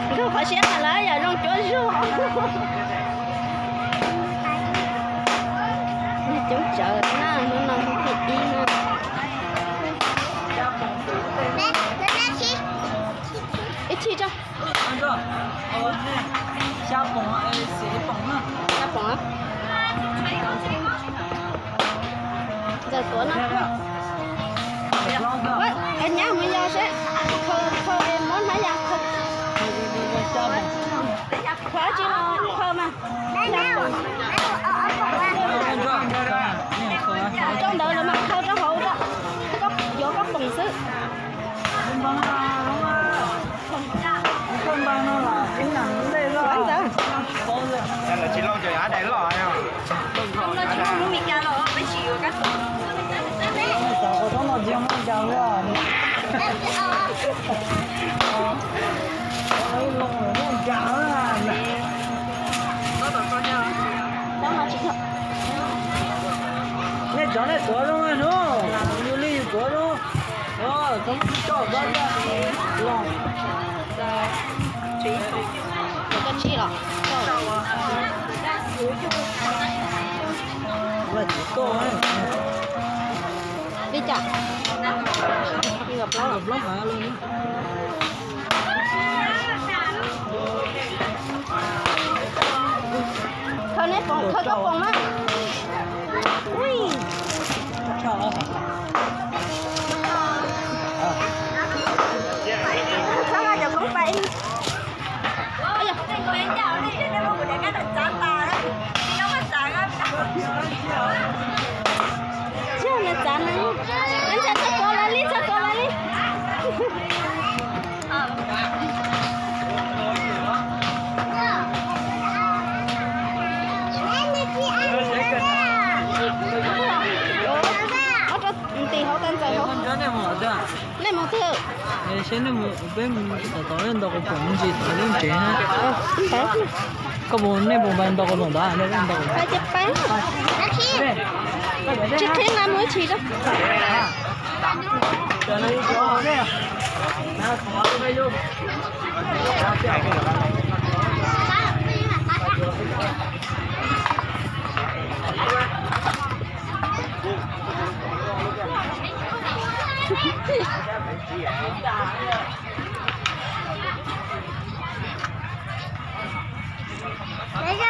Nkag qhov siab tas lawm yog zoo cuab zog. Coob tsawv na, hnub no hnub thib ib na. Ib txhij tso. Xya poom, xya poom na. Ntxawm tuav no. Nyab mus yos seb, khaws es muab hnab yas khaws. Khaws dab tsi los khaws mas. Rau ntawd los mas khaws rau hauv, yuav koj poom xwb. Ntawd. Nej cov nej tuav zoo no, yus li yus tuav zoo. Coj koj los. Li cas? Plaub. Khaws nej poom, khaws koj poom mas. Txhob nqa cov koob pais. Txhob nqa txav na. Ntshai txhob kov lawv li, txhob kov lawv li. Ob rau ntim hauv tau ntxawm hauv. Nej mus twg? Seb nej mus, peb mus tom tom ntaus quas poom ntsis tom lub tsev na. Koj puas, nej puas npaj ntaus quas poom ntawd, ntaus quas poom. Tsis qhib nqa mus ib tshis rau.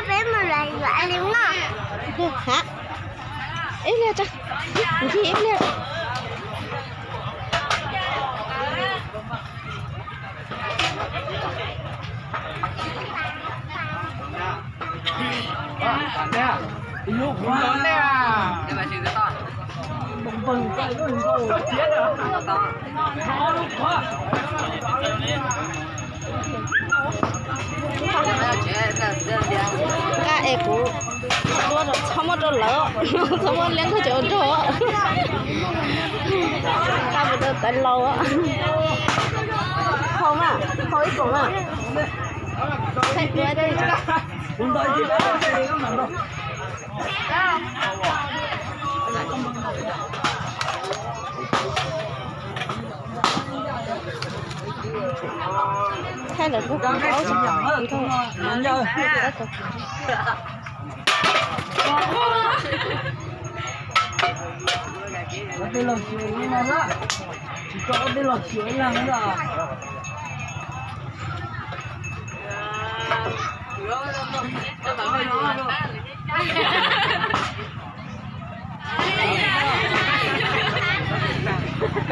Peb mus lawm yuav li no. Ib pliag tso, ncig ib pliag. Nqa es kuv txhob muab rau lawv, txhob muab liab nkauj cov ua rog. Nqa mus rau taiv laus. Hau mas, hau ib poom mas. Thaij lawv kuj kub aub tsis yog. Ob peb los xyuas ib leeg na, tsis tau ob peb los xyuas ib leeg na.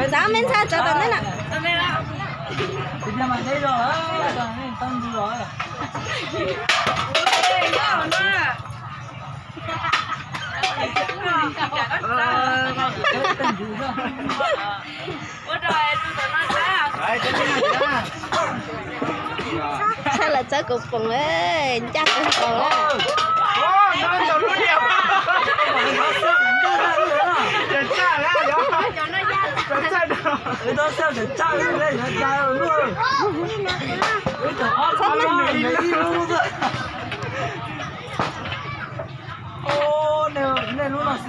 Txav me ntxhais txav tom ntej na. Txhaj lawm txawb kuv poom ncaj kawg nkaus na. Txhob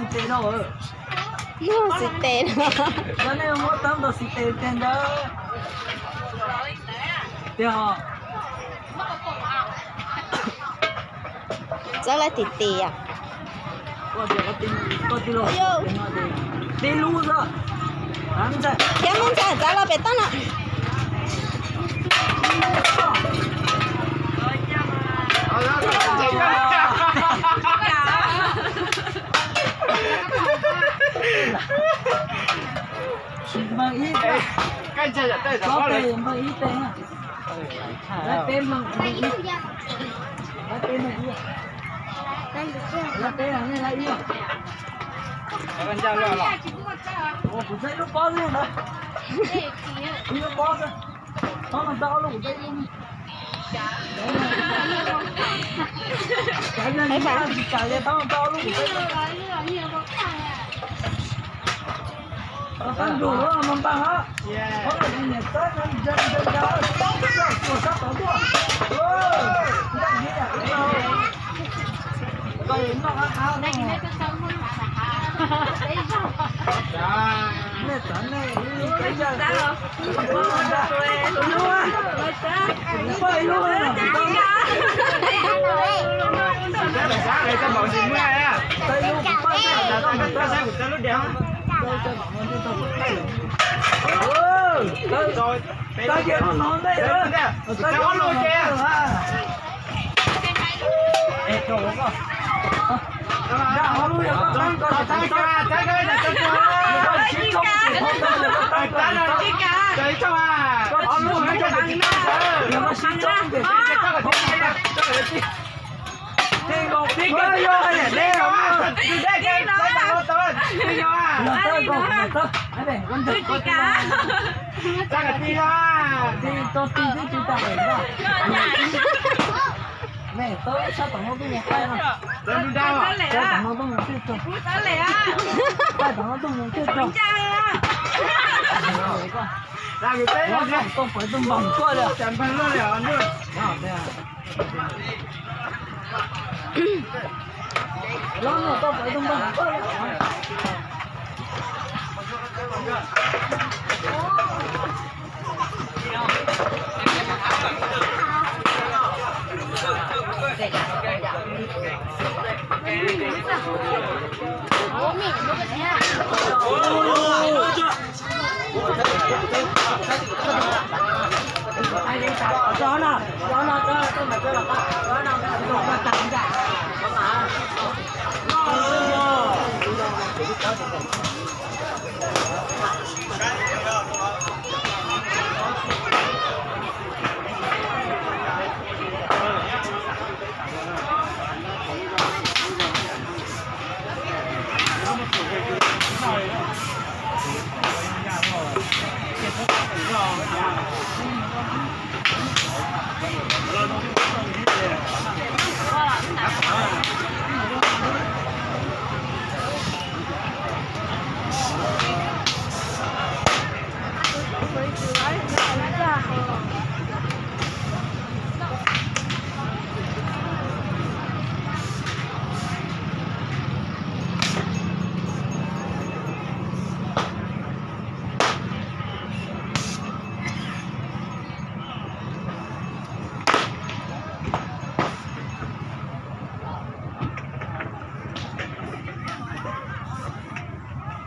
Xis tes no. Yog nej muab tau ntau xis tes tes ntawd. Tiag. Txawb lawv tim tim. Tiv lub xwb. Thiab muab ntxawg txav los pem toj no. Npawg ib, npawg ib tes. Peb npawg ib, peb npawg ib, peb nej ib. Kuv txav ib lub pob xwb ntawd. Ib lub pob xwb. Tau no tau ob lub kuv txav ib lub. Tsis kam li, tau no tau ob lub kuv txav ib lub. Tau nrug no npaj os. Niam txawb no ntsia ntsia ntsia, tuaj sab tod tuaj. Noj qab qab no. Nej txawv nej ib, poj ib lub. Tau cia no no nej, tau cia no no nej.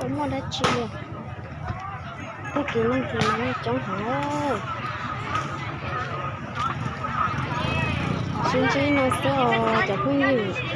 Puas muaj dab tsi li? Tag kis no ces neeg coob heev. Sib ntsib no xwb os cov phooj ywg.